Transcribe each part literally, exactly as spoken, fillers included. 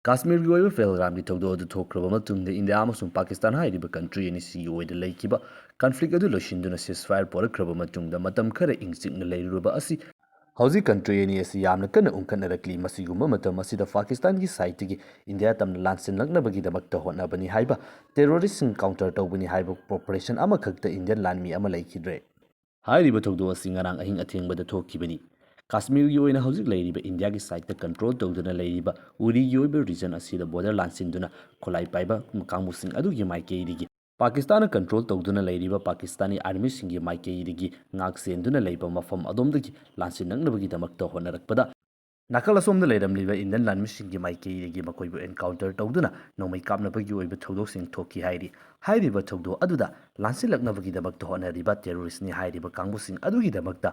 ꯀꯥꯁꯃꯤꯔꯒꯤ ꯑꯣꯏꯕ ꯄꯍꯜꯒꯥꯝꯒꯤ ꯊꯧꯗꯣꯛ ꯑꯗꯨ ꯊꯣꯛꯈ꯭ꯔꯕ ꯃꯇꯨꯡꯗ ꯏꯟꯗꯤꯌꯥ ꯑꯃꯁꯨꯡ ꯄꯥꯀꯤꯁꯇꯥꯟ ꯍꯥꯏꯔꯤꯕ ꯀꯟꯇ꯭ꯔꯤ ꯑꯅꯤꯁꯤꯒꯤ ꯑꯣꯏꯗ ꯂꯩꯈꯤꯕ ꯀꯟꯐ꯭ꯂꯤꯛ ꯑꯗꯨ ꯂꯣꯏꯁꯤꯟꯗꯨꯅ ceasefire ꯄꯣꯔꯛꯈ꯭ꯔꯕ ꯃꯇꯨꯡꯗ ꯃꯇꯝ ꯈꯔ ꯏꯪ ꯆꯤꯛꯅ ꯂꯩꯔꯨꯔꯕ ꯑꯁꯤ ꯍꯧꯖꯤꯛ ꯀꯟꯇ꯭ꯔꯤ ꯑꯅꯤ ꯑꯁꯤ ꯌꯥꯝꯅ ꯀꯟꯅ ꯎꯪꯈꯠꯅꯔꯛꯂꯤ꯫ ꯃꯁꯤꯒꯨꯝꯕ ꯃꯇꯝ ꯑꯁꯤꯗ ꯄꯥꯀꯤꯁꯇꯥꯟꯒꯤ ꯁꯥꯏꯠꯇꯒꯤ ꯏꯟꯗꯤꯌꯥ ꯇꯝꯅ ꯂꯥꯟꯁꯤꯜꯂꯛꯅꯕꯒꯤꯗꯃꯛꯇ ꯍꯣꯠꯅꯕꯅꯤ ꯍꯥꯏꯕ, ꯇꯦꯔꯣꯔꯤꯁꯁꯤꯡ ꯀꯥꯎꯟꯇꯔ ꯇꯧꯕꯅꯤ ꯍꯥꯏꯕ ꯑꯣꯄꯔꯦꯁꯟ ꯑꯃꯈꯛꯇ ꯏꯟꯗꯤꯌꯟ ꯂꯥꯟꯃꯤ ꯑꯃ ꯂꯩꯈꯤꯗ꯭ꯔꯦ꯫ ꯍꯥꯏꯔꯤꯕ ꯊꯧꯗꯣꯛ ꯑꯁꯤ ꯉꯔꯥꯡ ꯑꯍꯤꯡ ꯑꯊꯦꯡꯕꯗ ꯊꯣꯛꯈꯤꯕꯅꯤ꯫ ꯀꯥꯁꯃꯤꯔꯒꯤ ꯑꯣꯏꯅ ꯍꯧꯖꯤꯛ ꯂꯩꯔꯤꯕ ꯏꯟꯗꯤꯌꯥꯒꯤ ꯁꯥꯏꯠꯇ ꯀꯟꯇ꯭ꯔꯣꯜ ꯇꯧꯗꯨꯅ ꯂꯩꯔꯤꯕ ꯎꯔꯤꯒꯤ ꯑꯣꯏꯕ ꯔꯤꯖꯟ ꯑꯁꯤꯗ ꯕꯣꯔꯗꯔ ꯂꯥꯟꯁꯤꯟꯗꯨꯅ ꯈꯨꯠꯂꯥꯏ ꯄꯥꯏꯕ ꯀꯥꯡꯕꯨꯁꯤꯡ ꯑꯗꯨꯒꯤ ꯃꯥꯏꯀꯩꯗꯒꯤ ꯄꯥꯀꯤꯁꯇꯥꯟꯅ ꯀꯟꯇ꯭ꯔꯣꯜ ꯇꯧꯗꯨꯅ ꯂꯩꯔꯤꯕ ꯄꯥꯀꯤꯁꯇꯥꯅꯤ ꯑꯥꯔꯃꯤꯁꯤꯡꯒꯤ ꯃꯥꯏꯀꯩꯗꯒꯤ ꯉꯥꯛ ꯁꯦꯟꯗꯨꯅ ꯂꯩꯕ ꯃꯐꯝ ꯑꯗꯣꯝꯗꯒꯤ ꯂꯥꯟꯁꯤꯟꯅꯛꯅꯕꯒꯤꯗꯃꯛꯇ ꯍꯣꯠꯅꯔꯛꯄꯗ ꯅꯥꯀꯜ ꯑꯁꯣꯝꯗ ꯂꯩꯔꯝꯂꯤꯕ ꯏꯟꯗꯤꯌꯟ ꯂꯥꯟꯃꯤꯁꯤꯡꯒꯤ ꯃꯥꯏꯀꯩꯗꯒꯤ ꯃꯈꯣꯏꯕꯨ ꯑꯦꯟꯀꯥꯎꯟꯇꯔ ꯇꯧꯗꯨꯅ ꯅꯣꯡꯃꯩ ꯀꯥꯞꯅꯕꯒꯤ ꯑꯣꯏꯕ ꯊꯧꯗꯣꯛꯁꯤꯡ ꯊꯣꯛꯈꯤ ꯍꯥꯏꯔꯤ꯫ ꯍꯥꯏꯔꯤꯕ ꯊꯧꯗꯣꯛ ꯑꯗꯨꯗ ꯂꯥꯟꯁꯤꯜꯂꯛꯅꯕꯒꯤꯗꯃꯛꯇ ꯍꯣꯠꯅꯔꯤꯕ ꯇꯦꯔꯣꯔꯤꯁꯅꯤ ꯍꯥꯏꯔꯤꯕ ꯀꯥꯡꯕꯨꯁꯤꯡ ꯑꯗꯨꯒꯤꯗꯃꯛꯇ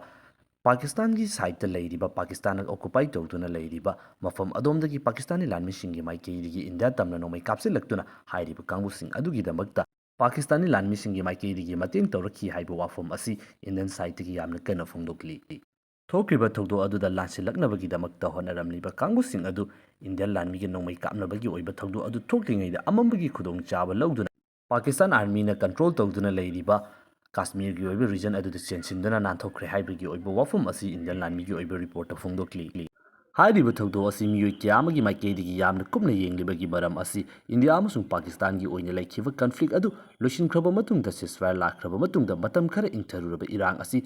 ꯄꯥꯀꯤꯁꯇꯥꯟꯒꯤ ꯁꯥꯏꯠꯇ ꯂꯩꯔꯤꯕ, ꯄꯥꯀꯤꯁꯇꯥꯟꯅ ꯑꯣꯀꯨꯄꯥꯏ ꯇꯧꯗꯨꯅ ꯂꯩꯔꯤꯕ ꯃꯐꯝ ꯑꯗꯣꯝꯗꯒꯤ ꯄꯥꯀꯤꯁꯇꯥꯅꯤ ꯂꯥꯟꯃꯤꯁꯤꯡꯒꯤ ꯃꯥꯏꯀꯩꯗꯒꯤ ꯏꯟꯗꯤꯌꯥ ꯇꯝꯅ ꯅꯣꯡꯃꯩ ꯀꯥꯞꯁꯤꯜꯂꯛꯇꯨꯅ ꯍꯥꯏꯔꯤꯕ ꯀꯥꯡꯕꯨꯁꯤꯡ ꯑꯗꯨꯒꯤꯗꯃꯛꯇ ꯄꯥꯀꯤꯁꯇꯥꯅꯤ ꯂꯥꯟꯃꯤꯁꯤꯡꯒꯤ ꯃꯥꯏꯀꯩꯗꯒꯤ ꯃꯇꯦꯡ ꯇꯧꯔꯛꯈꯤ ꯍꯥꯏꯕ ꯋꯥꯐꯝ ꯑꯁꯤ ꯏꯟꯗꯤꯌꯟ ꯁꯥꯏꯠꯇꯒꯤ ꯌꯥꯝꯅ ꯀꯟꯅ ꯐꯣꯡꯗꯣꯛꯂꯤ꯫ ꯊꯣꯛꯈ꯭ꯔꯤꯕ ꯊꯧꯗꯣꯛ ꯑꯗꯨꯗ ꯂꯥꯟꯁꯤꯜꯂꯛꯅꯕꯒꯤꯗꯃꯛꯇ ꯍꯣꯠꯅꯔꯝꯂꯤꯕ ꯀꯥꯡꯕꯨꯁꯤꯡ ꯑꯗꯨ ꯏꯟꯗꯤꯌꯟ ꯂꯥꯟꯃꯤꯒꯤ ꯅꯣꯡꯃꯩ ꯀꯥꯞꯅꯕꯒꯤ ꯑꯣꯏꯕ ꯊꯧꯗꯣꯛ ꯑꯗꯨ ꯊꯣꯛꯇ꯭ꯔꯤꯉꯩꯗ ꯑꯃꯝꯕꯒꯤ ꯈꯨꯗꯣꯡꯆꯥꯕ ꯂꯧꯗꯨꯅ ꯄꯥꯀꯤꯁꯇꯥꯟ ꯑꯥꯔꯃꯤꯅ ꯀꯟꯇ꯭ꯔꯣꯜ ꯇꯧꯗꯨꯅ ꯂꯩꯔꯤꯕ ꯀꯥꯁꯃꯤꯔꯒꯤ ꯑꯣꯏꯕ ꯔꯤꯖꯟ ꯑꯗꯨꯗ ꯆꯦꯟꯁꯤꯟꯗꯨꯅ ꯅꯥꯟꯊꯣꯛꯈ꯭ꯔꯦ ꯍꯥꯏꯕꯒꯤ ꯑꯣꯏꯕ ꯋꯥꯐꯝ ꯑꯁꯤ ꯏꯟꯗꯤꯌꯟ ꯂꯥꯟꯃꯤꯒꯤ ꯑꯣꯏꯕ ꯔꯤꯄꯣꯔꯠꯇ ꯐꯣꯡꯗꯣꯛꯂꯤ꯫ ꯍꯥꯏꯔꯤꯕ ꯊꯧꯗꯣꯛ ꯑꯁꯤ ꯃꯤꯑꯣꯏ ꯀꯌꯥ ꯑꯃꯒꯤ ꯃꯥꯏꯀꯩꯗꯒꯤ ꯌꯥꯝꯅ ꯀꯨꯞꯅ ꯌꯦꯡꯂꯤꯕꯒꯤ ꯃꯔꯝ ꯑꯁꯤ ꯏꯟꯗꯤꯌꯥ ꯑꯃꯁꯨꯡ ꯄꯥꯀꯤꯁꯇꯥꯟꯒꯤ ꯑꯣꯏꯅ ꯂꯩꯈꯤꯕ ꯀꯟꯐ꯭ꯂꯤꯛ ꯑꯗꯨ ꯂꯣꯏꯁꯤꯟꯈ꯭ꯔꯕ ꯃꯇꯨꯡꯗ ceasefire ꯂꯥꯛꯈ꯭ꯔꯕ ꯃꯇꯨꯡꯗ ꯃꯇꯝ ꯈꯔ ꯏꯪꯊꯔꯨꯔꯕ ꯏꯔꯥꯡ ꯑꯁꯤ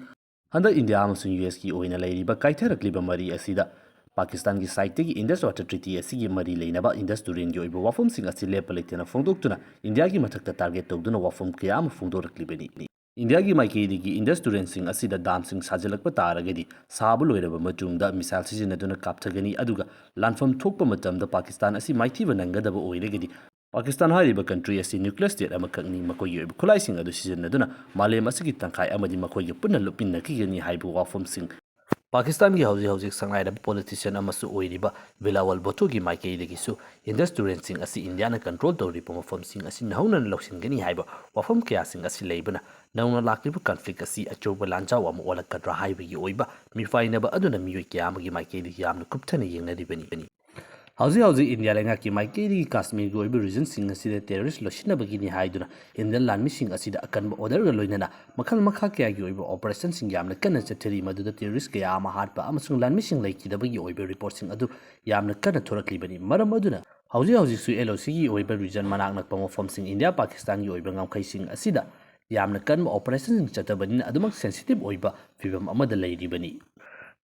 ꯍꯟꯗꯛ ꯏꯟꯗꯤꯌꯥ ꯑꯃꯁꯨꯡ ꯌꯨ ꯑꯦꯁꯀꯤ ꯑꯣꯏꯅ ꯂꯩꯔꯤꯕ ꯀꯥꯏꯊꯔꯛꯂꯤꯕ ꯃꯔꯤ ꯑꯁꯤꯗ ꯄꯥꯀꯤꯁꯇꯥꯟꯒꯤ ꯁꯥꯏꯠꯇꯒꯤ ꯏꯟꯗꯁ ꯋꯥꯇꯔ ꯇ꯭ꯔꯤꯇꯤ ꯑꯁꯤꯒꯤ ꯃꯔꯤ ꯂꯩꯅꯕ ꯏꯟꯗꯁ ꯇꯨꯔꯦꯟꯒꯤ ꯑꯣꯏꯕ ꯋꯥꯐꯝꯁꯤꯡ ꯑꯁꯤ ꯂꯦꯞꯄ ꯂꯩꯇꯅ ꯐꯣꯡꯗꯣꯛꯇꯨꯅ ꯏꯟꯗꯤꯌꯥꯒꯤ ꯃꯊꯛꯇ ꯇꯥꯔꯒꯦꯠ ꯇꯧꯗꯨꯅ ꯋꯥꯐꯝ ꯀꯌꯥ ꯑꯃ ꯐꯣꯡꯗꯣꯔꯛꯂꯤꯕꯅꯤ꯫ ꯏꯟꯗꯤꯌꯥꯒꯤ ꯃꯥꯏꯀꯩꯗꯒꯤ ꯏꯟꯗꯁ ꯇꯨꯔꯦꯟꯁꯤꯡ ꯑꯁꯤꯗ ꯗꯥꯝꯁꯤꯡ ꯁꯥꯖꯤꯜꯂꯛꯄ ꯇꯥꯔꯒꯗꯤ ꯁꯥꯕ ꯂꯣꯏꯔꯕ ꯃꯇꯨꯡꯗ ꯃꯤꯁꯥꯏꯜ ꯁꯤꯖꯤꯟꯅꯗꯨꯅ ꯀꯥꯞꯊꯒꯅꯤ, ꯑꯗꯨꯒ ꯂꯥꯟꯐꯝ ꯊꯣꯛꯄ ꯃꯇꯝꯗ ꯄꯥꯀꯤꯁꯇꯥꯟ ꯑꯁꯤ ꯃꯥꯏꯊꯤꯕ ꯅꯪꯒꯗꯕ ꯑꯣꯏꯔꯒꯗꯤ ꯄꯥꯀꯤꯁꯇꯥꯟ ꯍꯥꯏꯔꯤꯕ ꯀꯟꯇ꯭ꯔꯤ ꯑꯁꯤ ꯅ꯭ꯌꯨꯀ꯭ꯂꯤꯌꯔ ꯁ꯭ꯇꯦꯠ ꯑꯃꯈꯛꯅꯤ, ꯃꯈꯣꯏꯒꯤ ꯑꯣꯏꯕ ꯈꯨꯠꯂꯥꯏꯁꯤꯡ ꯑꯗꯨ ꯁꯤꯖꯤꯟꯅꯗꯨꯅ ꯃꯥꯂꯦꯝ ꯑꯁꯤꯒꯤ ꯇꯪꯈꯥꯏ ꯑꯃꯗꯤ ꯃꯈꯣꯏꯒ ꯄꯨꯟꯅ ꯂꯨꯞꯃꯤꯟꯅꯈꯤꯒꯅꯤ ꯍꯥꯏꯕ ꯋꯥꯐꯝꯁꯤꯡ ꯄꯥꯀꯤꯁꯇꯥꯟꯒꯤ ꯍꯧꯖꯤꯛ ꯍꯧꯖꯤꯛ ꯁꯛꯅꯥꯏꯔꯕ ꯄꯣꯂꯤꯇꯤꯁꯤꯌꯟ ꯑꯃꯁꯨ ꯑꯣꯏꯔꯤꯕ ꯕꯤꯂꯥꯋꯜ ꯚꯨꯠꯇꯣꯒꯤ ꯃꯥꯏꯀꯩꯗꯒꯤꯁꯨ ꯏꯟꯗꯁ ꯇꯨꯔꯦꯟꯁꯤꯡ ꯑꯁꯤ ꯏꯟꯗꯤꯌꯥꯅ ꯀꯟꯇ꯭ꯔꯣꯜ ꯇꯧꯔꯤꯕ ꯃꯐꯝꯁꯤꯡ ꯑꯁꯤ ꯅꯧꯍꯧꯅꯅ ꯂꯧꯁꯤꯟꯒꯅꯤ ꯍꯥꯏꯕ ꯋꯥꯐꯝ ꯀꯌꯥꯁꯤꯡ ꯑꯁꯤ ꯂꯩꯕꯅ ꯅꯧꯅ ꯂꯥꯛꯂꯤꯕ ꯀꯟꯐ꯭ꯂꯤꯛ ꯑꯁꯤ ꯑꯆꯧꯕ ꯂꯥꯟꯖꯥꯎ ꯑꯃ ꯑꯣꯜꯂꯛꯀꯗ꯭ꯔꯥ ꯍꯥꯏꯕꯒꯤ ꯑꯣꯏꯕ ꯃꯤꯄꯥꯏꯅꯕ ꯑꯗꯨꯅ ꯃꯤꯑꯣꯏ ꯀꯌꯥ ꯑꯃꯒꯤ ꯃꯥꯏꯀꯩꯗꯒꯤ ꯌꯥꯝꯅ ꯀꯨꯞꯊꯅ ꯌꯦꯡꯅꯔꯤꯕꯅꯤ꯫ ꯍꯧꯖꯤꯛ ꯍꯧꯖꯤꯛ ꯏꯟꯗꯤꯌꯥ ꯂꯩꯉꯥꯛꯀꯤ ꯃꯥꯏꯀꯩꯗꯒꯤ ꯀꯥꯁꯃꯤꯔꯒꯤ ꯑꯣꯏꯕ ꯔꯤꯖꯟꯁꯤꯡ ꯑꯁꯤꯗ ꯇꯦꯔꯣꯔꯤꯁ ꯂꯣꯏꯁꯤꯟꯅꯕꯒꯤꯅꯤ ꯍꯥꯏꯗꯨꯅ ꯏꯟꯗꯤꯌꯟ ꯂꯥꯟꯃꯤꯁꯤꯡ ꯑꯁꯤꯗ ꯑꯀꯟꯕ ꯑꯣꯔꯗꯔꯒ ꯂꯣꯏꯅꯅ ꯃꯈꯜ ꯃꯈꯥ ꯀꯌꯥꯒꯤ ꯑꯣꯏꯕ ꯑꯣꯄꯔꯦꯁꯟꯁꯤꯡ ꯌꯥꯝꯅ ꯀꯟꯅ ꯆꯠꯊꯔꯤ, ꯃꯗꯨꯗ ꯇꯦꯔꯣꯔꯤꯁ ꯀꯌꯥ ꯑꯃ ꯍꯥꯠꯄ ꯑꯃꯁꯨꯡ ꯂꯥꯟꯃꯤꯁꯤꯡ ꯂꯩꯈꯤꯗꯕꯒꯤ ꯑꯣꯏꯕ ꯔꯤꯄꯣꯔꯠꯁꯤꯡ ꯑꯗꯨ ꯌꯥꯝꯅ ꯀꯟꯅ ꯊꯣꯔꯛꯂꯤꯕꯅꯤ꯫ ꯃꯔꯝ ꯑꯗꯨꯅ ꯍꯧꯖꯤꯛ ꯍꯧꯖꯤꯛꯁꯨ ꯑꯦꯜ ꯑꯣ ꯁꯤꯒꯤ ꯑꯣꯏꯕ ꯔꯤꯖꯟ ꯃꯅꯥꯛ ꯅꯛꯄ ꯃꯐꯝꯁꯤꯡ ꯏꯟꯗꯤꯌꯥ ꯄꯥꯀꯤꯁꯇꯥꯟꯒꯤ ꯑꯣꯏꯕ ꯉꯝꯈꯩꯁꯤꯡ ꯑꯁꯤꯗ ꯌꯥꯝꯅ ꯀꯟꯕ ꯑꯣꯄꯔꯦꯁꯟꯁꯤꯡ ꯆꯠꯊꯕꯅꯤꯅ ꯑꯗꯨꯃꯛ ꯁꯦꯟꯁꯤꯇꯤꯚ ꯑꯣꯏꯕ ꯐꯤꯕꯝ ꯑꯃꯗ ꯂꯩꯔꯤꯕꯅꯤ꯫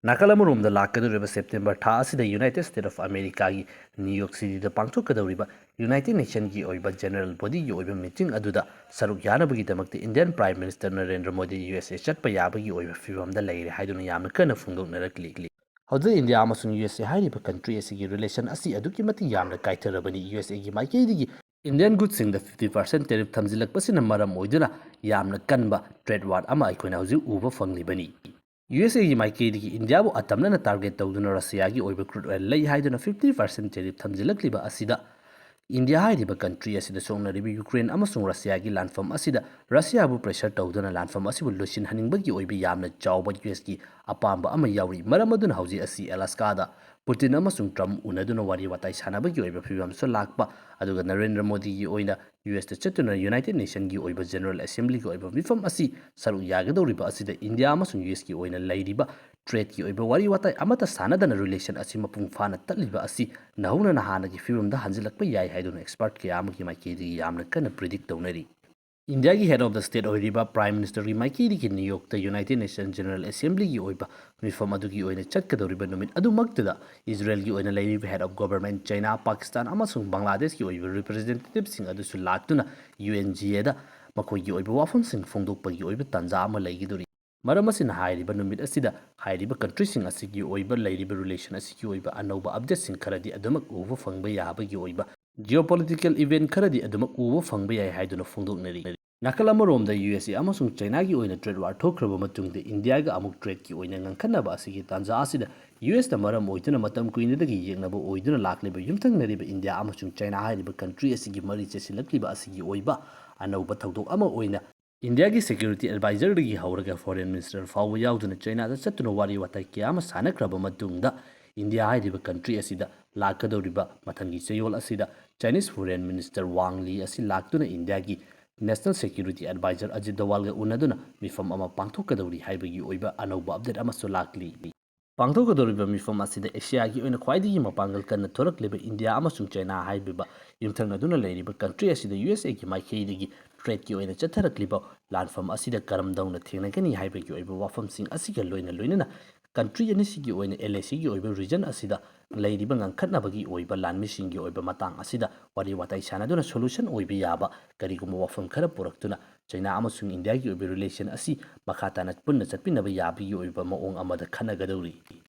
ꯅꯥꯀꯜ ꯑꯃꯔꯣꯝꯗ ꯂꯥꯛꯀꯗꯧꯔꯤꯕ ꯁꯦꯞꯇꯦꯝꯕꯔ ꯊꯥ ꯑꯁꯤꯗ ꯌꯨꯅꯥꯏꯇꯦꯗ ꯁ꯭ꯇꯦꯠ ꯑꯣꯐ ꯑꯃꯦꯔꯤꯀꯥꯒꯤ ꯅ꯭ꯌꯨ ꯌꯣꯔꯛ ꯁꯤꯇꯤꯗ ꯄꯥꯡꯊꯣꯛꯀꯗꯧꯔꯤꯕ ꯌꯨꯅꯥꯏꯇꯦꯗ ꯅꯦꯁꯟꯒꯤ ꯑꯣꯏꯕ ꯖꯦꯅꯔꯦꯜ ꯕꯣꯗꯤꯒꯤ ꯑꯣꯏꯕ ꯃꯤꯇꯤꯡ ꯑꯗꯨꯗ ꯁꯔꯨꯛ ꯌꯥꯅꯕꯒꯤꯗꯃꯛꯇ Indian prime minister Narendra Modi U S A ꯆꯠꯄ ꯌꯥꯕꯒꯤ ꯑꯣꯏꯕ ꯐꯤꯕꯝꯗ ꯂꯩꯔꯦ ꯍꯥꯏꯗꯨꯅ ꯌꯥꯝꯅ ꯀꯟꯅ ꯐꯣꯡꯗꯣꯛꯅꯔꯛꯂꯤ꯫ ꯍꯧꯖꯤꯛ ꯏꯟꯗꯤꯌꯥ ꯑꯃꯁꯨꯡ ꯌꯨ ꯑꯦꯁ ꯑꯦ ꯍꯥꯏꯔꯤꯕ ꯀꯟꯇ꯭ꯔꯤ ꯑꯁꯤꯒꯤ ꯔꯤꯂꯦꯁꯟ ꯑꯁꯤ ꯑꯗꯨꯛꯀꯤ ꯃꯇꯤꯛ ꯌꯥꯝꯅ ꯀꯥꯏꯊꯔꯕꯅꯤ꯫ ꯌꯨ ꯑꯦꯁ ꯑꯦꯒꯤ ꯃꯥꯏꯀꯩꯗꯒꯤ ꯏꯟꯗꯤꯌꯟ ꯒꯨꯗꯁꯤꯡꯗ ꯐꯤꯐꯇꯤ ꯄꯥꯔꯁꯦꯟ ꯇꯦꯔꯤꯐ ꯊꯝꯖꯤꯜꯂꯛꯄꯁꯤꯅ ꯃꯔꯝ ꯑꯣꯏꯗꯨꯅ ꯌꯥꯝꯅ ꯀꯟꯕ ꯇ꯭ꯔꯦꯗ ꯋꯥꯔ ꯑꯃ ꯑꯩꯈꯣꯏꯅ ꯍꯧꯖꯤꯛ ꯎꯕ ꯐꯪꯂꯤꯕꯅꯤ꯫ ꯌꯨ ꯑꯦꯁ ꯑꯦꯒꯤ ꯃꯥꯏꯀꯩꯗꯒꯤ ꯏꯟꯗꯤꯌꯥꯕꯨ ꯑꯇꯝꯅꯅ ꯇꯥꯔꯒꯦꯠ ꯇꯧꯗꯨꯅ ꯔꯁꯤꯌꯥꯒꯤ ꯑꯣꯏꯕ ꯀ꯭ꯔꯨꯗ ꯑꯣꯏꯜ ꯂꯩ ꯍꯥꯏꯗꯨꯅ ꯐꯤꯐꯇꯤ ꯄꯥꯔꯁꯦꯟ ꯇꯦꯔꯤꯐ ꯊꯝꯖꯤꯜꯂꯛꯂꯤꯕ ꯑꯁꯤꯗ ꯏꯟꯗꯤꯌꯥ ꯍꯥꯏꯔꯤꯕ ꯀꯟꯇ꯭ꯔꯤ ꯑꯁꯤꯗ ꯁꯣꯛꯅꯔꯤꯕ ꯌꯨꯀ꯭ꯔꯦꯟ ꯑꯃꯁꯨꯡ ꯔꯁꯤꯌꯥꯒꯤ ꯂꯥꯟꯐꯝ ꯑꯁꯤꯗ ꯔꯁꯤꯌꯥꯕꯨ ꯄ꯭ꯔꯦꯁꯔ ꯇꯧꯗꯨꯅ ꯂꯥꯟꯐꯝ ꯑꯁꯤꯕꯨ ꯂꯣꯏꯁꯤꯟꯍꯟꯅꯤꯡꯕꯒꯤ ꯑꯣꯏꯕ ꯌꯥꯝꯅ ꯆꯥꯎꯕ ꯌꯨ ꯑꯦꯁꯀꯤ ꯑꯄꯥꯝꯕ ꯑꯃ ꯌꯥꯎꯔꯤ꯫ ꯃꯔꯝ ꯑꯗꯨꯅ ꯍꯧꯖꯤꯛ ꯑꯁꯤ ꯑꯦꯂꯥꯁꯀꯥꯗ ꯄꯨꯇꯤꯟ ꯑꯃꯁꯨꯡ ꯇ꯭ꯔꯝꯞ ꯎꯅꯗꯨꯅ ꯋꯥꯔꯤ ꯋꯥꯇꯥꯏ ꯁꯥꯟꯅꯕꯒꯤ ꯑꯣꯏꯕ ꯐꯤꯕꯝꯁꯨ ꯂꯥꯛꯄ, ꯑꯗꯨꯒ ꯅꯔꯦꯟꯗ꯭ꯔ ꯃꯣꯗꯤꯒꯤ ꯑꯣꯏꯅ ꯌꯨ ꯑꯦꯁꯇ ꯆꯠꯇꯨꯅ ꯌꯨꯅꯥꯏꯇꯦꯗ ꯅꯦꯁꯟꯒꯤ ꯑꯣꯏꯕ ꯖꯦꯅꯔꯦꯜ ꯑꯦꯁꯦꯝꯕ꯭ꯂꯤꯒꯤ ꯑꯣꯏꯕ ꯃꯤꯐꯝ ꯑꯁꯤ ꯁꯔꯨꯛ ꯌꯥꯒꯗꯧꯔꯤꯕ ꯑꯁꯤꯗ ꯏꯟꯗꯤꯌꯥ ꯑꯃꯁꯨꯡ ꯌꯨ ꯑꯦꯁꯀꯤ ꯑꯣꯏꯅ ꯂꯩꯔꯤꯕ ꯇ꯭ꯔꯦꯗꯀꯤ ꯑꯣꯏꯕ ꯋꯥꯔꯤ ꯋꯥꯇꯥꯏ ꯑꯃꯠꯇ ꯁꯥꯟꯅꯗꯅ ꯔꯤꯂꯦꯁꯟ ꯑꯁꯤ ꯃꯄꯨꯡ ꯐꯥꯅ ꯇꯠꯂꯤꯕ ꯑꯁꯤ ꯅꯧꯍꯧꯅꯅ ꯍꯥꯟꯅꯒꯤ ꯐꯤꯕꯝꯗ ꯍꯟꯖꯤꯜꯂꯛꯄ ꯌꯥꯏ ꯍꯥꯏꯗꯨꯅ ꯑꯦꯛꯁꯄꯔꯠ ꯀꯌꯥ ꯑꯃꯒꯤ ꯃꯥꯏꯀꯩꯗꯒꯤ ꯌꯥꯝꯅ ꯀꯟꯅ ꯄ꯭ꯔꯤꯗꯤꯛ ꯇꯧꯅꯔꯤ꯫ ꯏꯟꯗꯤꯌꯥꯒꯤ ꯍꯦꯗ ꯑꯣꯐ ꯗ ꯁ꯭ꯇꯦꯠ ꯑꯣꯏꯔꯤꯕ ꯄ꯭ꯔꯥꯏꯝ ꯃꯤꯅꯤꯁꯇꯔꯒꯤ ꯃꯥꯏꯀꯩꯗꯒꯤ ꯅ꯭ꯌꯨ ꯌꯣꯔꯛꯇ ꯌꯨꯅꯥꯏꯇꯦꯗ ꯅꯦꯁꯟ ꯖꯦꯅꯔꯦꯜ ꯑꯦꯁꯦꯝꯕ꯭ꯂꯤꯒꯤ ꯑꯣꯏꯕ ꯃꯤꯐꯝ ꯑꯗꯨꯒꯤ ꯑꯣꯏꯅ ꯆꯠꯀꯗꯧꯔꯤꯕ ꯅꯨꯃꯤꯠ ꯑꯗꯨꯃꯛꯇꯗ ꯏꯖꯔꯦꯜꯒꯤ ꯑꯣꯏꯅ ꯂꯩꯔꯤꯕ ꯍꯦꯗ ꯑꯣꯐ ꯒꯣꯚꯔꯟꯃꯦꯟꯠ ꯆꯩꯅꯥ, ꯄꯥꯀꯤꯁꯇꯥꯟ ꯑꯃꯁꯨꯡ ꯕꯪꯒ꯭ꯂꯥꯗꯦꯁꯀꯤ ꯑꯣꯏꯕ ꯔꯤꯄ꯭ꯔꯖꯦꯟꯇꯦꯇꯤꯚꯁꯤꯡ ꯑꯗꯨꯁꯨ ꯂꯥꯛꯇꯨꯅ ꯌꯨ ꯑꯦꯟ ꯖꯤ ꯑꯦꯗ ꯃꯈꯣꯏꯒꯤ ꯑꯣꯏꯕ ꯋꯥꯐꯝꯁꯤꯡ ꯐꯣꯡꯗꯣꯛꯄꯒꯤ ꯑꯣꯏꯕ ꯇꯥꯟꯖꯥ ꯑꯃ ꯂꯩꯒꯗꯧꯔꯤ꯫ ꯃꯔꯝ ꯑꯁꯤꯅ ꯍꯥꯏꯔꯤꯕ ꯅꯨꯃꯤꯠ ꯑꯁꯤꯗ ꯍꯥꯏꯔꯤꯕ ꯀꯟꯇ꯭ꯔꯤꯁꯤꯡ ꯑꯁꯤꯒꯤ ꯑꯣꯏꯕ ꯂꯩꯔꯤꯕ ꯔꯤꯂꯦꯁꯟ ꯑꯁꯤꯒꯤ ꯑꯣꯏꯕ ꯑꯅꯧꯕ ꯑꯞꯗꯦꯠꯁꯤꯡ ꯈꯔꯗꯤ ꯑꯗꯨꯃꯛ ꯎꯕ ꯐꯪꯕ ꯌꯥꯕꯒꯤ ꯑꯣꯏꯕ ꯖꯤꯑꯣꯄꯣꯂꯤꯇꯤꯀꯦꯜ ꯏꯚꯦꯟꯠ ꯈꯔꯗꯤ ꯑꯗꯨꯃꯛ ꯎꯕ ꯐꯪꯕ ꯌꯥꯏ ꯍꯥꯏꯗꯨꯅ ꯐꯣꯡꯗꯣꯛꯅꯔꯤ꯫ ꯅꯥꯀꯜ ꯑꯃꯔꯣꯝꯗ ꯌꯨ ꯑꯦꯁ ꯑꯦ ꯑꯃꯁꯨꯡ ꯆꯩꯅꯥꯒꯤ ꯑꯣꯏꯅ ꯇ꯭ꯔꯦꯗ ꯋꯥꯔ ꯊꯣꯛꯈ꯭ꯔꯕ ꯃꯇꯨꯡꯗ ꯏꯟꯗꯤꯌꯥꯒ ꯑꯃꯨꯛ ꯇ꯭ꯔꯦꯗꯀꯤ ꯑꯣꯏꯅ ꯉꯪꯈꯠꯅꯕ ꯑꯁꯤꯒꯤ ꯇꯥꯟꯖꯥ ꯑꯁꯤꯗ ꯌꯨ ꯑꯦꯁꯅ ꯃꯔꯝ ꯑꯣꯏꯗꯨꯅ ꯃꯇꯝ ꯀꯨꯏꯅꯗꯒꯤ ꯌꯦꯛꯅꯕ ꯑꯣꯏꯗꯨꯅ ꯂꯥꯛꯂꯤꯕ ꯌꯨꯝꯊꯪꯅꯔꯤꯕ ꯏꯟꯗꯤꯌꯥ ꯑꯃꯁꯨꯡ ꯆꯩꯅꯥ ꯍꯥꯏꯔꯤꯕ ꯀꯟꯇ꯭ꯔꯤ ꯑꯁꯤꯒꯤ ꯃꯔꯤ ꯆꯦꯁꯤꯜꯂꯛꯂꯤꯕ ꯑꯁꯤꯒꯤ ꯑꯣꯏꯕ ꯑꯅꯧꯕ ꯊꯧꯗꯣꯛ ꯑꯃ ꯑꯣꯏꯅ ꯏꯟꯗꯤꯌꯥꯒꯤ ꯁꯦꯀ꯭ꯌꯨꯔꯤꯇꯤ ꯑꯦꯗꯚꯥꯏꯖꯔꯗꯒꯤ ꯍꯧꯔꯒ ꯐꯣꯔꯦꯟ ꯃꯤꯅꯤꯁꯇꯔ ꯐꯥꯎꯕ ꯌꯥꯎꯗꯨꯅ ꯆꯩꯅꯥꯗ ꯆꯠꯇꯨꯅ ꯋꯥꯔꯤ ꯋꯥꯇꯥꯏ ꯀꯌꯥ ꯑꯃ ꯁꯥꯟꯅꯈ꯭ꯔꯕ ꯃꯇꯨꯡꯗ ꯏꯟꯗꯤꯌꯥ ꯍꯥꯏꯔꯤꯕ ꯀꯟꯇ꯭ꯔꯤ ꯑꯁꯤꯗ ꯂꯥꯛꯀꯗꯧꯔꯤꯕ ꯃꯊꯪꯒꯤ ꯆꯌꯣꯜ ꯑꯁꯤꯗ ꯆꯥꯏꯅꯤꯁ ꯐꯣꯔꯦꯟ ꯃꯤꯅꯤꯁꯇꯔ ꯋꯥꯡ ꯂꯤ ꯑꯁꯤ ꯂꯥꯛꯇꯨꯅ ꯏꯟꯗꯤꯌꯥꯒꯤ ꯅꯦꯁꯅꯦꯜ ꯁꯦꯀ꯭ꯌꯨꯔꯤꯇꯤ ꯑꯦꯗꯚꯥꯏꯖꯔ ꯑꯖꯤꯠ ꯗꯣꯋꯥꯜꯒ ꯎꯅꯗꯨꯅ ꯃꯤꯐꯝ ꯑꯃ ꯄꯥꯡꯊꯣꯛꯀꯗꯧꯔꯤ ꯍꯥꯏꯕꯒꯤ ꯑꯣꯏꯕ ꯑꯅꯧꯕ ꯑꯞꯗꯦꯠ ꯑꯃꯁꯨ ꯂꯥꯛꯂꯤ꯫ ꯄꯥꯡꯊꯣꯛꯀꯗꯧꯔꯤꯕ ꯃꯤꯐꯝ ꯑꯁꯤꯗ ꯑꯦꯁꯤꯌꯥꯒꯤ ꯑꯣꯏꯅ ꯈ꯭ꯋꯥꯏꯗꯒꯤ ꯃꯄꯥꯡꯒꯜ ꯀꯟꯅ ꯊꯣꯔꯛꯂꯤꯕ ꯏꯟꯗꯤꯌꯥ ꯑꯃꯁꯨꯡ ꯆꯥꯏꯅꯥ ꯍꯥꯏꯔꯤꯕ ꯌꯨꯝꯊꯪꯅꯗꯨꯅ ꯂꯩꯔꯤꯕ ꯀꯟꯇ꯭ꯔꯤ ꯑꯁꯤꯗ ꯌꯨ ꯑꯦꯁ ꯑꯦꯒꯤ ꯃꯥꯏꯀꯩꯗꯒꯤ ꯇ꯭ꯔꯦꯗꯀꯤ ꯑꯣꯏꯅ ꯆꯠꯊꯔꯛꯂꯤꯕ ꯂꯥꯟꯐꯝ ꯑꯁꯤꯗ ꯀꯔꯝꯗꯧꯅ ꯊꯦꯡꯅꯒꯅꯤ ꯍꯥꯏꯕꯒꯤ ꯑꯣꯏꯕ ꯋꯥꯐꯝꯁꯤꯡ ꯑꯁꯤꯒ ꯂꯣꯏꯅ ꯂꯣꯏꯅꯅ ꯀꯟꯇ꯭ꯔꯤ ꯑꯅꯤꯁꯤꯒꯤ ꯑꯣꯏꯅ ꯑꯦꯜ ꯑꯦ ꯁꯤꯒꯤ ꯑꯣꯏꯕ ꯔꯤꯖꯟ ꯑꯁꯤꯗ ꯂꯩꯔꯤꯕ ꯉꯥꯡꯈꯠꯅꯕꯒꯤ ꯑꯣꯏꯕ ꯂꯥꯟꯃꯤꯁꯤꯡꯒꯤ ꯑꯣꯏꯕ ꯃꯇꯥꯡ ꯑꯁꯤꯗ ꯋꯥꯔꯤ ꯋꯥꯇꯥꯏ ꯁꯥꯟꯅꯗꯨꯅ ꯁꯣꯂꯨꯁꯟ ꯑꯣꯏꯕ ꯌꯥꯕ ꯀꯔꯤꯒꯨꯝꯕ ꯋꯥꯐꯝ ꯈꯔ ꯄꯨꯔꯛꯇꯨꯅ ꯆꯥꯏꯅꯥ ꯑꯃꯁꯨꯡ ꯏꯟꯗꯤꯌꯥꯒꯤ ꯑꯣꯏꯕ ꯔꯤꯂꯦꯁꯟ ꯑꯁꯤ ꯃꯈꯥ ꯇꯥꯅ ꯄꯨꯟꯅ ꯆꯠꯃꯤꯟꯅꯕ ꯌꯥꯕꯒꯤ ꯑꯣꯏꯕ ꯃꯑꯣꯡ ꯑꯃꯗ ꯈꯟꯅꯒꯗꯧꯔꯤ꯫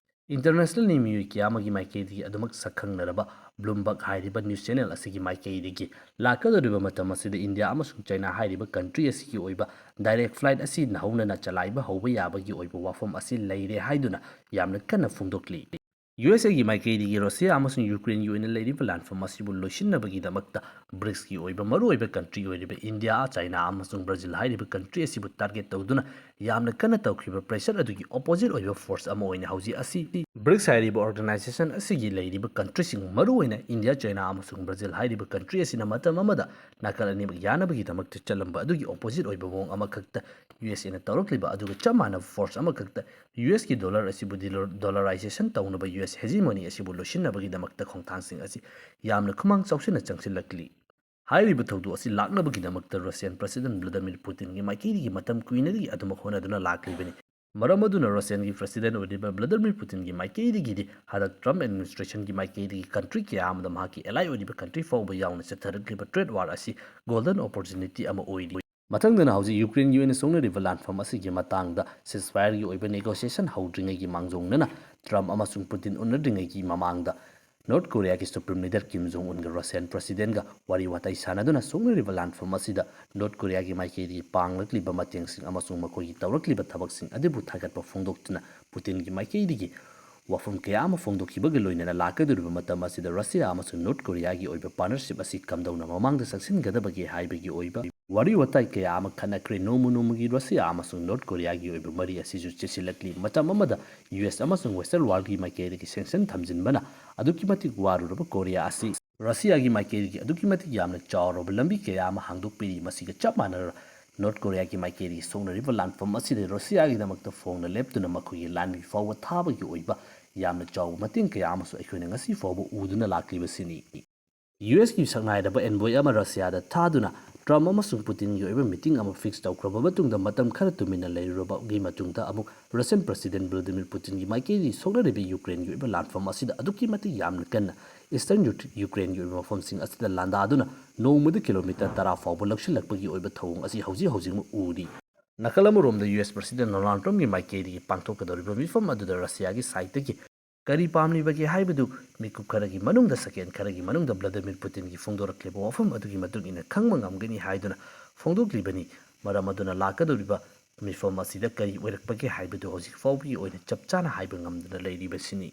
ꯏꯟꯇꯔꯅꯦꯁꯅꯦꯜꯒꯤ ꯃꯤꯑꯣꯏ ꯀꯌꯥ ꯑꯃꯒꯤ ꯃꯥꯏꯀꯩꯗꯒꯤ ꯑꯗꯨꯃꯛ ꯁꯛꯈꯪꯅꯔꯕ ꯕ꯭ꯂꯨꯝꯕꯔꯒ ꯍꯥꯏꯔꯤꯕ ꯅ꯭ꯌꯨꯁ ꯆꯦꯅꯦꯜ ꯑꯁꯤꯒꯤ ꯃꯥꯏꯀꯩꯗꯒꯤ ꯂꯥꯛꯀꯗꯧꯔꯤꯕ ꯃꯇꯝ ꯑꯁꯤꯗ ꯏꯟꯗꯤꯌꯥ ꯑꯃꯁꯨꯡ ꯆꯥꯏꯅꯥ ꯍꯥꯏꯔꯤꯕ ꯀꯟꯇ꯭ꯔꯤ ꯑꯁꯤꯒꯤ ꯑꯣꯏꯕ ꯗꯥꯏꯔꯦꯛ ꯐ꯭ꯂꯥꯏꯠ ꯑꯁꯤ ꯅꯧꯍꯧꯅꯅ ꯆꯂꯥꯏꯕ ꯍꯧꯕ ꯌꯥꯕꯒꯤ ꯑꯣꯏꯕ ꯋꯥꯐꯝ ꯑꯁꯤ ꯂꯩꯔꯦ ꯍꯥꯏꯗꯨꯅ ꯌꯥꯝꯅ ꯀꯟꯅ ꯐꯣꯡꯗꯣꯛꯂꯤ꯫ ꯌꯨ ꯑꯦꯁ ꯑꯦꯒꯤ ꯃꯥꯏꯀꯩꯗꯒꯤ ꯔꯁꯤꯌꯥ ꯑꯃꯁꯨꯡ ꯌꯨꯀ꯭ꯔꯦꯟꯒꯤ ꯑꯣꯏꯅ ꯂꯩꯔꯤꯕ ꯂꯥꯟꯐꯝ ꯑꯁꯤꯕꯨ ꯂꯣꯏꯁꯤꯟꯅꯕꯒꯤꯗꯃꯛꯇ ꯕ꯭ꯔꯤꯛꯁꯀꯤ ꯑꯣꯏꯕ ꯃꯔꯨꯑꯣꯏꯕ ꯀꯟꯇ꯭ꯔꯤ ꯑꯣꯏꯔꯤꯕ ꯏꯟꯗꯤꯌꯥ, ꯆꯥꯏꯅꯥ ꯑꯃꯁꯨꯡ ꯕ꯭ꯔꯥꯖꯤꯜ ꯍꯥꯏꯔꯤꯕ ꯀꯟꯇ꯭ꯔꯤ ꯑꯁꯤꯕꯨ ꯇꯥꯔꯒꯦꯠ ꯇꯧꯗꯨꯅ ꯌꯥꯝꯅ ꯀꯟꯅ ꯇꯧꯈꯤꯕ ꯄ꯭ꯔꯦꯁꯔ ꯑꯗꯨꯒꯤ ꯑꯣꯄꯣꯖꯤꯠ ꯑꯣꯏꯕ ꯐꯣꯔꯁ ꯑꯃ ꯑꯣꯏꯅ ꯍꯧꯖꯤꯛ ꯑꯁꯤ ꯕ꯭ꯔꯤꯛꯁ ꯍꯥꯏꯔꯤꯕ ꯑꯣꯔꯒꯅꯥꯏꯖꯦꯁꯟ ꯑꯁꯤꯒꯤ ꯂꯩꯔꯤꯕ ꯀꯟꯇ꯭ꯔꯤꯁꯤꯡ, ꯃꯔꯨꯑꯣꯏꯅ ꯏꯟꯗꯤꯌꯥ, ꯆꯥꯏꯅꯥ ꯑꯃꯁꯨꯡ ꯕ꯭ꯔꯥꯖꯤꯜ ꯍꯥꯏꯔꯤꯕ ꯀꯟꯇ꯭ꯔꯤ ꯑꯁꯤꯅ ꯃꯇꯝ ꯑꯃꯗ ꯅꯥꯀꯜ ꯑꯅꯤꯃꯛ ꯌꯥꯅꯕꯒꯤꯗꯃꯛꯇ ꯆꯠꯂꯝꯕ ꯑꯗꯨꯒꯤ ꯑꯣꯄꯣꯖꯤꯠ ꯑꯣꯏꯕ ꯃꯑꯣꯡ ꯑꯃꯈꯛꯇ ꯌꯨ ꯑꯦꯁ ꯑꯦꯅ ꯇꯧꯔꯛꯂꯤꯕ ꯑꯗꯨꯒ ꯆꯞ ꯃꯥꯟꯅꯕ ꯐꯣꯔꯁ ꯑꯃꯈꯛꯇ ꯌꯨ ꯑꯦꯁꯀꯤ ꯗꯣꯂꯔ ꯑꯁꯤꯕꯨ ꯗꯣꯂꯔꯥꯏꯖꯦꯁꯟ ꯇꯧꯅꯕ ꯌꯨ ꯑꯦꯁ ꯍꯦꯖꯤꯃꯣꯅꯤ ꯑꯁꯤꯕꯨ ꯂꯣꯏꯁꯤꯟꯅꯕꯒꯤꯗꯃꯛꯇ ꯈꯣꯡꯊꯥꯡꯁꯤꯡ ꯑꯁꯤ ꯌꯥꯝꯅ ꯈꯨꯃꯥꯡ ꯆꯥꯎꯁꯤꯟꯅ ꯆꯪꯁꯤꯜꯂꯛꯂꯤ꯫ ꯍꯥꯏꯔꯤꯕ ꯊꯧꯗꯣꯛ ꯑꯁꯤ ꯂꯥꯛꯅꯕꯒꯤꯗꯃꯛꯇ ꯔꯁꯤꯌꯥꯟ ꯄ꯭ꯔꯁꯤꯗꯦꯟ ꯚ꯭ꯂꯥꯗꯤꯃꯤꯔ ꯄꯨꯇꯤꯟꯒꯤ ꯃꯥꯏꯀꯩꯗꯒꯤ ꯃꯇꯝ ꯀꯨꯏꯅꯗꯒꯤ ꯑꯗꯨꯃꯛ ꯍꯣꯠꯅꯗꯨꯅ ꯂꯥꯛꯂꯤꯕꯅꯤ꯫ ꯃꯔꯝ ꯑꯗꯨꯅ ꯔꯁꯤꯌꯥꯟꯒꯤ ꯄ꯭ꯔꯁꯤꯗꯦꯟ ꯑꯣꯏꯔꯤꯕ ꯚ꯭ꯂꯥꯗꯤꯃꯤꯔ ꯄꯨꯇꯤꯟꯒꯤ ꯃꯥꯏꯀꯩꯗꯒꯤꯗꯤ ꯍꯟꯗꯛ ꯇ꯭ꯔꯝꯞ ꯑꯦꯗꯃꯤꯅꯤꯁꯇ꯭ꯔꯦꯁꯟꯒꯤ ꯃꯥꯏꯀꯩꯗꯒꯤ ꯀꯟꯇ꯭ꯔꯤ ꯀꯌꯥ ꯑꯃꯗ ꯃꯍꯥꯛꯀꯤ ꯑꯦꯂꯥꯏ ꯑꯣꯏꯔꯤꯕ ꯀꯟꯇ꯭ꯔꯤ ꯐꯥꯎꯕ ꯌꯥꯎꯅ ꯆꯠꯊꯔꯛꯂꯤꯕ ꯇ꯭ꯔꯦꯗ ꯋꯥꯔ ꯑꯁꯤ ꯒꯣꯜꯗꯟ ꯑꯣꯄꯣꯔꯆꯨꯅꯤꯇꯤ ꯑꯃ ꯑꯣꯏꯔꯤ꯫ ꯃꯊꯪꯗꯅ ꯍꯧꯖꯤꯛ ꯌꯨꯀ꯭ꯔꯦꯟꯒꯤ ꯑꯣꯏꯅ ꯁꯣꯛꯅꯔꯤꯕ ꯂꯥꯟꯐꯝ ꯑꯁꯤꯒꯤ ꯃꯇꯥꯡꯗ ꯁꯤꯁꯐꯥꯌꯔꯒꯤ ꯑꯣꯏꯕ ꯅꯦꯒꯣꯁꯤꯌꯦꯁꯟ ꯍꯧꯗ꯭ꯔꯤꯉꯩꯒꯤ ꯃꯥꯡꯖꯧꯅꯅ ꯇ꯭ꯔꯝꯞ ꯑꯃꯁꯨꯡ ꯄꯨꯇꯤꯟ ꯎꯅꯗ꯭ꯔꯤꯉꯩꯒꯤ ꯃꯃꯥꯡꯗ ꯅꯣꯔꯠ ꯀꯣꯔꯤꯌꯥꯒꯤ ꯁꯨꯄ꯭ꯔꯤꯝ ꯂꯤꯗꯔ ꯀꯤꯝ ꯖꯣꯡ ꯎꯟꯒ ꯔꯁꯤꯌꯥꯟ ꯄ꯭ꯔꯁꯤꯗꯦꯟꯒ ꯋꯥꯔꯤ ꯋꯥꯇꯥꯏ ꯁꯥꯟꯅꯗꯨꯅ ꯁꯣꯛꯅꯔꯤꯕ ꯂꯥꯟꯐꯝ ꯑꯁꯤꯗ ꯅꯣꯔꯠ ꯀꯣꯔꯤꯌꯥꯒꯤ ꯃꯥꯏꯀꯩꯗꯒꯤ ꯄꯥꯡꯂꯛꯂꯤꯕ ꯃꯇꯦꯡꯁꯤꯡ ꯑꯃꯁꯨꯡ ꯃꯈꯣꯏꯒꯤ ꯇꯧꯔꯛꯂꯤꯕ ꯊꯕꯛꯁꯤꯡ ꯑꯗꯨꯕꯨ ꯊꯥꯒꯠꯄ ꯐꯣꯡꯗꯣꯛꯇꯨꯅ ꯄꯨꯇꯤꯟꯒꯤ ꯃꯥꯏꯀꯩꯗꯒꯤ ꯋꯥꯐꯝ ꯀꯌꯥ ꯑꯃ ꯐꯣꯡꯗꯣꯛꯈꯤꯕꯒ ꯂꯣꯏꯅꯅ ꯂꯥꯛꯀꯗꯧꯔꯤꯕ ꯃꯇꯝ ꯑꯁꯤꯗ ꯔꯁꯤꯌꯥ ꯑꯃꯁꯨꯡ ꯅꯣꯔꯠ ꯀꯣꯔꯤꯌꯥꯒꯤ ꯑꯣꯏꯕ ꯄꯥꯔꯠꯅꯔꯁꯤꯞ ꯑꯁꯤ ꯀꯝꯗꯧꯅ ꯃꯃꯥꯡꯗ ꯆꯪꯁꯤꯟꯒꯗꯕꯒꯦ ꯍꯥꯏꯕꯒꯤ ꯑꯣꯏꯕ ꯋꯥꯔꯤ ꯋꯥꯇꯥꯏ ꯀꯌꯥ ꯑꯃ ꯈꯟꯅꯈ꯭ꯔꯦ꯫ ꯅꯣꯡꯃ ꯅꯣꯡꯃꯒꯤ ꯔꯁꯤꯌꯥ ꯑꯃꯁꯨꯡ ꯅꯣꯔꯠ ꯀꯣꯔꯤꯌꯥꯒꯤ ꯑꯣꯏꯕ ꯃꯔꯤ ꯑꯁꯤꯁꯨ ꯆꯦꯁꯤꯜꯂꯛꯂꯤ꯫ ꯃꯇꯝ ꯑꯃꯗ ꯌꯨ ꯑꯦꯁ ꯑꯃꯁꯨꯡ ꯋꯦꯁꯇꯔꯟ ꯋꯥꯔꯜꯒꯤ ꯃꯥꯏꯀꯩꯗꯒꯤ ꯁꯦꯡꯁꯟ ꯊꯝꯖꯤꯟꯕꯅ ꯑꯗꯨꯛꯀꯤ ꯃꯇꯤꯛ ꯋꯥꯔꯨꯔꯕ ꯀꯣꯔꯤꯌꯥ ꯑꯁꯤ ꯔꯁꯤꯌꯥꯒꯤ ꯃꯥꯏꯀꯩꯗꯒꯤ ꯑꯗꯨꯛꯀꯤ ꯃꯇꯤꯛ ꯌꯥꯝꯅ ꯆꯥꯎꯔꯕ ꯂꯝꯕꯤ ꯀꯌꯥ ꯑꯃ ꯍꯥꯡꯗꯣꯛꯄꯤꯔꯤ꯫ ꯃꯁꯤꯒ ꯆꯞ ꯃꯥꯟꯅꯅ ꯅꯣꯔꯠ ꯀꯣꯔꯤꯌꯥꯒꯤ ꯃꯥꯏꯀꯩꯗꯒꯤ ꯁꯣꯛꯅꯔꯤꯕ ꯂꯥꯟꯐꯝ ꯑꯁꯤꯗ ꯔꯁꯤꯌꯥꯒꯤꯗꯃꯛꯇ ꯐꯣꯡꯅ ꯂꯦꯞꯇꯨꯅ ꯃꯈꯣꯏꯒꯤ ꯂꯥꯟꯃꯤ ꯐꯥꯎꯕ ꯊꯥꯕꯒꯤ ꯑꯣꯏꯕ ꯌꯥꯝꯅ ꯆꯥꯎꯕ ꯃꯇꯦꯡ ꯀꯌꯥ ꯑꯃꯁꯨ ꯑꯩꯈꯣꯏꯅ ꯉꯁꯤ ꯐꯥꯎꯕ ꯎꯗꯨꯅ ꯂꯥꯛꯂꯤꯕꯁꯤꯅꯤ꯫ ꯌꯨ ꯑꯦꯁꯀꯤ ꯁꯛꯅꯥꯏꯔꯕ ꯑꯦꯟꯕꯣꯏ ꯑꯃ ꯔꯁꯤꯌꯥꯗ ꯊꯥꯗꯨꯅ ꯇ꯭ꯔꯝꯞ ꯑꯃꯁꯨꯡ ꯄꯨꯇꯤꯟꯒꯤ ꯑꯣꯏꯕ ꯃꯤꯇꯤꯡ ꯑꯃ ꯐꯤꯛꯁ ꯇꯧꯈ꯭ꯔꯕ ꯃꯇꯨꯡꯗ ꯃꯇꯝ ꯈꯔ ꯇꯨꯃꯤꯟꯅ ꯂꯩꯔꯨꯔꯕꯒꯤ ꯃꯇꯨꯡꯗ ꯑꯃꯨꯛ ꯔꯁꯤꯌꯟ ꯄ꯭ꯔꯁꯤꯗꯦꯟ ꯚ꯭ꯂꯥꯗꯤꯃꯤꯔ ꯄꯨꯇꯤꯟꯒꯤ ꯃꯥꯏꯀꯩꯗꯒꯤ ꯁꯣꯛꯅꯔꯤꯕ ꯌꯨꯀ꯭ꯔꯦꯟꯒꯤ ꯑꯣꯏꯕ ꯂꯥꯟꯐꯝ ꯑꯁꯤꯗ ꯑꯗꯨꯛꯀꯤ ꯃꯇꯤꯛ ꯌꯥꯝꯅ ꯀꯟꯅ ꯏꯁꯇꯔꯟ ꯌꯨ-, ꯌꯨꯀ꯭ꯔꯦꯟꯒꯤ ꯑꯣꯏꯕ ꯃꯐꯝꯁꯤꯡ ꯑꯁꯤꯗ ꯂꯥꯟꯗꯥꯗꯨꯅ ꯅꯣꯡꯃꯗ ꯀꯤꯂꯣꯃꯤꯇꯔ ꯇꯔꯥ ꯐꯥꯎꯕ ꯂꯧꯁꯤꯜꯂꯛꯄꯒꯤ ꯑꯣꯏꯕ ꯊꯧꯑꯣꯡ ꯑꯁꯤ ꯍꯧꯖꯤꯛ ꯍꯧꯖꯤꯛꯃꯛ ꯎꯔꯤ꯫ ꯅꯥꯀꯜ ꯑꯃꯔꯣꯝꯗ ꯌꯨ ꯑꯦꯁ ꯄ꯭ꯔꯁꯤꯗꯦꯟ ꯗꯣꯅꯥꯜꯗ ꯇ꯭ꯔꯝꯞꯀꯤ ꯃꯥꯏꯀꯩꯗꯒꯤ ꯄꯥꯡꯊꯣꯛꯀꯗꯧꯔꯤꯕ ꯃꯤꯐꯝ ꯑꯗꯨꯗ ꯔꯁꯤꯌꯥꯒꯤ ꯁꯥꯏꯠꯇꯒꯤ ꯀꯔꯤ ꯄꯥꯝꯂꯤꯕꯒꯦ ꯍꯥꯏꯕꯗꯨ ꯃꯤꯀꯨꯞ ꯈꯔꯒꯤ ꯃꯅꯨꯡꯗ, ꯁꯦꯀꯦꯟ ꯈꯔꯒꯤ ꯃꯅꯨꯡꯗ ꯚ꯭ꯂꯥꯗꯤꯃꯤꯔ ꯄꯨꯇꯤꯟꯒꯤ ꯐꯣꯡꯗꯣꯔꯛꯂꯤꯕ ꯋꯥꯐꯝ ꯑꯗꯨꯒꯤ ꯃꯇꯨꯡ ꯏꯟꯅ ꯈꯪꯕ ꯉꯝꯒꯅꯤ ꯍꯥꯏꯗꯨꯅ ꯐꯣꯡꯗꯣꯛꯂꯤꯕꯅꯤ꯫ ꯃꯔꯝ ꯑꯗꯨꯅ ꯂꯥꯛꯀꯗꯧꯔꯤꯕ ꯃꯤꯐꯝ ꯑꯁꯤꯗ ꯀꯔꯤ ꯑꯣꯏꯔꯛꯄꯒꯦ ꯍꯥꯏꯕꯗꯨ ꯍꯧꯖꯤꯛ ꯐꯥꯎꯕꯒꯤ ꯑꯣꯏꯅ ꯆꯞ ꯆꯥꯅ ꯍꯥꯏꯕ ꯉꯝꯗꯅ ꯂꯩꯔꯤꯕꯁꯤꯅꯤ꯫